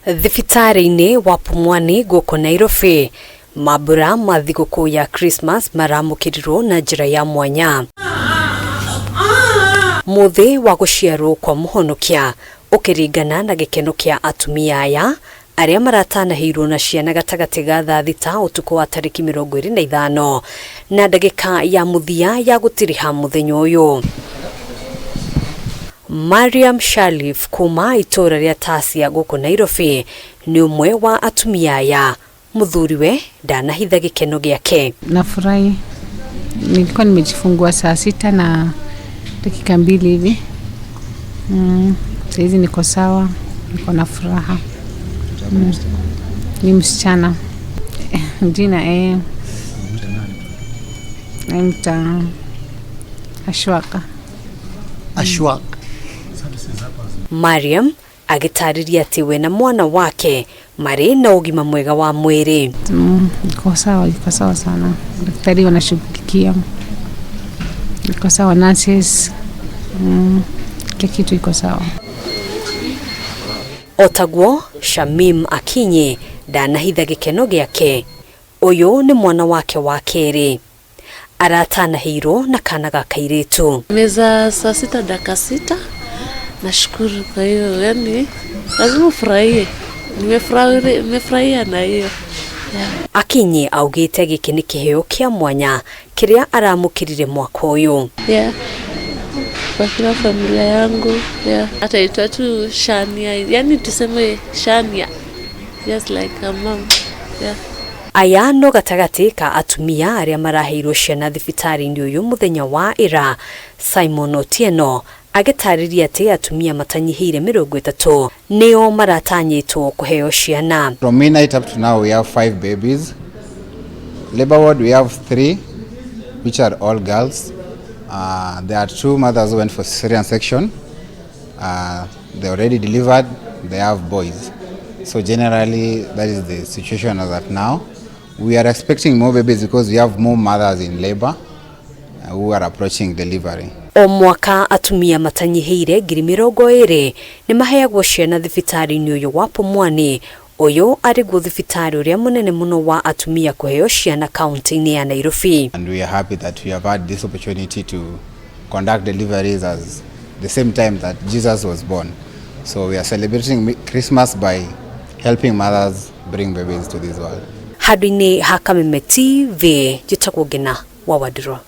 Thibitarĩ-inĩ wa Pumwani gũkũ Nairobi, mambura ma thigũkũ ya Christmas maramũkĩrirwo na njĩra ya mwanya. Mũthĩ wa gũciarwo kwa mũhonokia ũkĩringana na gĩkeno kĩa atumia aya arĩa maratanahĩirwo na ciana gatagatĩ ga thaa 6 ũtukũ wa tarĩki 25 na ndagĩka ya mũthia ya gũtiriha mũthenya ũyũ. Mariam Sharif kuma itũũra rĩa Tasia gũkũ Nairobi nĩ ũmwe wa atumia aya. Mũthuriwe ndanahitha gĩkeno gĩake. Nafurahi, nilikuwa nimejifungua saa 6 na dakika 2 hivi. Saizi niko sawa, niko na furaha. Ni msichana. Jina Mta Ashwaka. Ashwak. Mariam agĩtarĩria atĩ we na mwana wake marĩ na ũgima mwega wa mwĩrĩ. Iko sawa, iko sawa sana. Daktari wanashughulikia. Iko sawa, nurses. Kila kitu iko sawa. Otaguo Shamim Akinyi ndanahitha gĩkeno gĩake. Ũyũ nĩ mwana wake wa kerĩ. Aratanahĩirwo na kana ga kairĩtu. Meza saa 6 dakika 6. Nashukuru kwa hiyo, yani lazima ufurahie. Nimefurahia na hiyo. Yeah. Akinyi augĩte gĩkĩ nĩ kĩheo kĩa mwanya kĩrĩa aramũkĩrire mwaka ũyũ. Yeah. Kwa kila familia yangu, yeah. Hata itwa tu Shania, yani tuseme Shania. Just like a mom. Yeah. Aya no gatagatĩ ka atumia arĩa maraheirwo ciana thibitarĩ-inĩ ũyũ mũthenya wa ira. Simon Otieno agĩtarĩria atĩ atumia matanyihĩire 30 nĩo maratanyĩtwo kũheo ciana. From midnight up to now we have 5 babies. Labor ward we have 3, which are all girls. There are 2 mothers who went for cesarean section. They already delivered, they have boys. So generally that is the situation as at now. We are expecting more babies because we have more mothers in labor who are approaching delivery. O mwaka atumia matanyihĩire 20,000 nĩ maheagwo ciana thibitarĩ-inĩ ũyũ wa Pumwani. Ũyũ arĩ guo thibitarĩ ũrĩa mũnene mũno wa atumia kũheo ciana kaunti-inĩ ya Nairobi. And we are happy that we have had this opportunity to conduct deliveries as the same time that Jesus was born. So we are celebrating Christmas by helping mothers bring babies to this world. Handũ-inĩ ha Kameme TV, njĩtagwo Ngina wa Wandirwa.